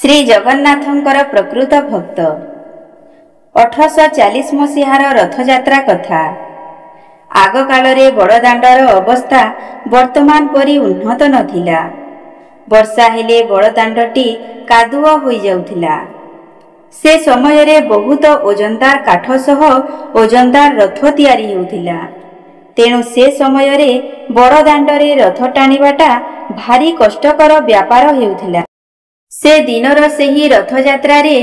ଶ୍ରୀ ଜଗନ୍ନାଥଙ୍କର ପ୍ରକୃତ ଭକ୍ତ। 1840 ମସିହାର ରଥଯାତ୍ରା କଥା। ଆଗକାଳରେ ବଡ଼ଦାଣ୍ଡର ଅବସ୍ଥା ବର୍ତ୍ତମାନ ପରି ଉନ୍ନତ ନଥିଲା। ବର୍ଷା ହେଲେ ବଡ଼ଦାଣ୍ଡଟି କାଦୁଅ ହୋଇଯାଉଥିଲା। ସେ ସମୟରେ ବହୁତ ଓଜନଦାର କାଠ ସହ ଓଜନଦାର ରଥ ତିଆରି ହେଉଥିଲା। ତେଣୁ ସେ ସମୟରେ ବଡ଼ଦାଣ୍ଡରେ ରଥ ଟାଣିବାଟା ଭାରି କଷ୍ଟକର ବ୍ୟାପାର ହେଉଥିଲା। ସେ ଦିନର ସେହି ରଥଯାତ୍ରାରେ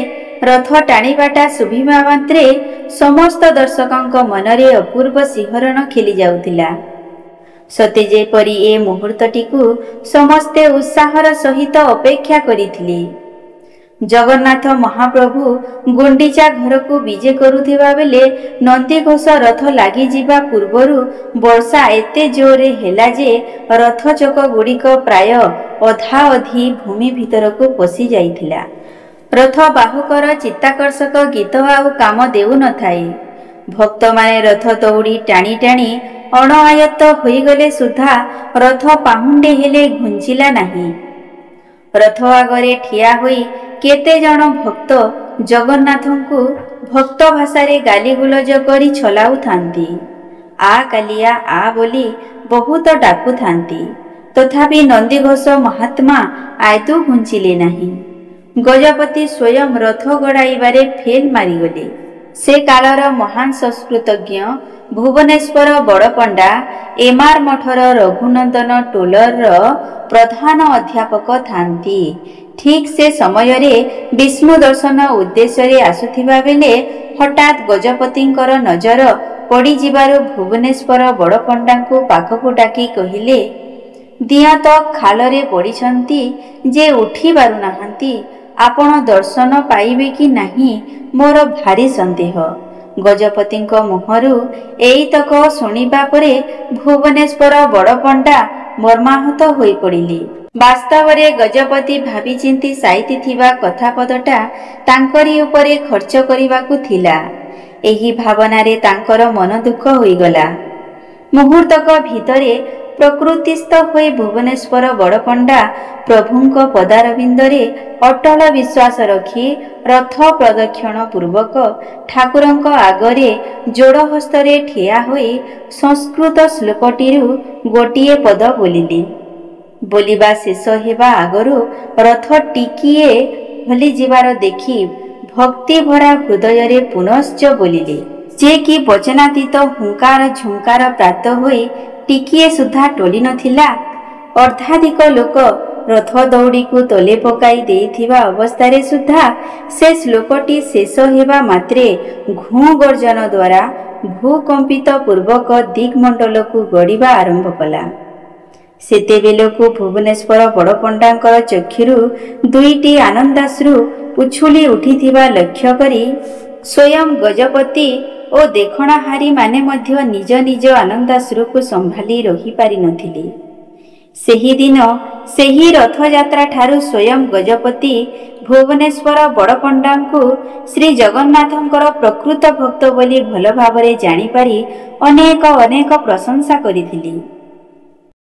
ରଥ ଟାଣିବାଟା ଶୁଭିବା ମାତ୍ରେ ସମସ୍ତ ଦର୍ଶକଙ୍କ ମନରେ ଅପୂର୍ବ ଶିହରଣ ଖେଳି ଯାଉଥିଲା। ସତେ ଯେପରି ଏ ମୁହୂର୍ତ୍ତଟିକୁ ସମସ୍ତେ ଉତ୍ସାହର ସହିତ ଅପେକ୍ଷା କରିଥିଲେ। ଜଗନ୍ନାଥ ମହାପ୍ରଭୁ ଗୁଣ୍ଡିଚା ଘରକୁ ବିଜେ କରୁଥିବା ବେଳେ ନନ୍ଦିଘୋଷ ରଥ ଲାଗିଯିବା ପୂର୍ବରୁ ବର୍ଷା ଏତେ ଜୋରରେ ହେଲା ଯେ ରଥ ଚକଗୁଡ଼ିକ ପ୍ରାୟ ଅଧାଅଧି ଭୂମି ଭିତରକୁ ପଶି ଯାଇଥିଲା। ରଥ ବାହୁକର ଚିତ୍ତାକର୍ଷକ ଗୀତ ଆଉ କାମ ଦେଉନଥାଏ। ଭକ୍ତମାନେ ରଥ ଦଉଡ଼ି ଟାଣି ଟାଣି ଅଣଆୟତ୍ତ ହୋଇଗଲେ ସୁଦ୍ଧା ରଥ ପାହୁଣ୍ଡେ ହେଲେ ଘୁଞ୍ଚିଲା ନାହିଁ। ରଥ ଆଗରେ ଠିଆ ହୋଇ କେତେଜଣ ଭକ୍ତ ଜଗନ୍ନାଥଙ୍କୁ ଭକ୍ତ ଭାଷାରେ ଗାଲିଗୁଲଜ କରି ଛଲାଉଥାନ୍ତି। ଆ କାଲିଆ ଆ ବୋଲି ବହୁତ ଡାକୁଥାନ୍ତି। ତଥାପି ନନ୍ଦିଘୋଷ ମହାତ୍ମା ଆଦୌ ଘୁଞ୍ଚିଲେ ନାହିଁ। ଗଜପତି ସ୍ୱୟଂ ରଥ ଗଡ଼ାଇବାରେ ଫେଲ୍ ମାରିଗଲେ। ସେ କାଳର ମହାନ ସଂସ୍କୃତଜ୍ଞ ଭୁବନେଶ୍ୱର ବଡ଼ପଣ୍ଡା ଏମାର ମଠର ରଘୁନନ୍ଦନ ଟୋଲର ପ୍ରଧାନ ଅଧ୍ୟାପକ ଥାନ୍ତି। ଠିକ୍ ସେ ସମୟରେ ବିଷ୍ଣୁ ଦର୍ଶନ ଉଦ୍ଦେଶ୍ୟରେ ଆସୁଥିବା ବେଳେ ହଠାତ୍ ଗଜପତିଙ୍କର ନଜର ପଡ଼ିଯିବାରୁ ଭୁବନେଶ୍ୱର ବଡ଼ପଣ୍ଡାଙ୍କୁ ପାଖକୁ ଡାକି କହିଲେ, ଦିଅଁ ତ ଖାଲରେ ପଡ଼ିଛନ୍ତି ଯେ ଉଠି ପାରୁନାହାନ୍ତି, ଆପଣ ଦର୍ଶନ ପାଇବେ କି ନାହିଁ ମୋର ଭାରି ସନ୍ଦେହ। ଗଜପତିଙ୍କ ମୁହଁରୁ ଏଇତକ ଶୁଣିବା ପରେ ଭୁବନେଶ୍ୱର ବଡ଼ପଣ୍ଡା ମର୍ମାହତ ହୋଇପଡ଼ିଲେ। ବାସ୍ତବରେ ଗଜପତି ଭାବିଚିନ୍ତି ସାଇତି ଥିବା କଥାପଦଟା ତାଙ୍କରି ଉପରେ ଖର୍ଚ୍ଚ କରିବାକୁ ଥିଲା। ଏହି ଭାବନାରେ ତାଙ୍କର ମନ ଦୁଃଖ ହୋଇଗଲା। ମୁହୂର୍ତ୍ତକ ଭିତରେ ପ୍ରକୃତିସ୍ଥ ହୋଇ ଭୁବନେଶ୍ୱର ବଡ଼ପଣ୍ଡା ପ୍ରଭୁଙ୍କ ପଦାରବିନ୍ଦରେ ଅଟଳ ବିଶ୍ୱାସ ରଖି ରଥ ପ୍ରଦକ୍ଷିଣ ପୂର୍ବକ ଠାକୁରଙ୍କ ଆଗରେ ଯୋଡ଼ ହସ୍ତରେ ଠିଆ ହୋଇ ସଂସ୍କୃତ ଶ୍ଲୋକଟିରୁ ଗୋଟିଏ ପଦ ବୋଲିଲେ। ବୋଲିବା ଶେଷ ହେବା ଆଗରୁ ରଥ ଟିକିଏ ହଲିଯିବାର ଦେଖି ଭକ୍ତିଭରା ହୃଦୟରେ ପୁନଶ୍ଚ ବୋଲିଲେ। ଯେ କି ବଚନାତୀତ ହୁଙ୍କାର ଝୁଙ୍କାର ପ୍ରାପ୍ତ ହୋଇ ଟିକିଏ ସୁଦ୍ଧା ଟଳି ନଥିଲା। ଅର୍ଦ୍ଧାଧିକ ଲୋକ ରଥ ଦଉଡ଼ିକୁ ତଳେ ପକାଇ ଦେଇଥିବା ଅବସ୍ଥାରେ ସୁଦ୍ଧା ସେ ଶ୍ଲୋକଟି ଶେଷ ହେବା ମାତ୍ରେ ଘୁଁ ଗର୍ଜନ ଦ୍ୱାରା ଭୂକମ୍ପିତ ପୂର୍ବକ ଦିଗ୍ମଣ୍ଡଳକୁ ଗଡ଼ିବା ଆରମ୍ଭ କଲା। ସେତେବେଳକୁ ଭୁବନେଶ୍ୱର ବଡ଼ପଣ୍ଡାଙ୍କର ଚକ୍ଷୁରୁ ଦୁଇଟି ଆନନ୍ଦାଶ୍ରୁ ଉଛୁଳି ଉଠିଥିବା ଲକ୍ଷ୍ୟ କରି ସ୍ୱୟଂ ଗଜପତି ଓ ଦେଖଣାହାରୀମାନେ ମଧ୍ୟ ନିଜ ନିଜ ଆନନ୍ଦାଶ୍ରୁକୁ ସମ୍ଭାଳି ରହିପାରିନଥିଲେ। ସେହିଦିନ ସେହି ରଥଯାତ୍ରାଠାରୁ ସ୍ୱୟଂ ଗଜପତି ଭୁବନେଶ୍ୱର ବଡ଼ପଣ୍ଡାଙ୍କୁ ଶ୍ରୀଜଗନ୍ନାଥଙ୍କର ପ୍ରକୃତ ଭକ୍ତ ବୋଲି ଭଲ ଭାବରେ ଜାଣିପାରି ଅନେକ ଅନେକ ପ୍ରଶଂସା କରିଥିଲେ।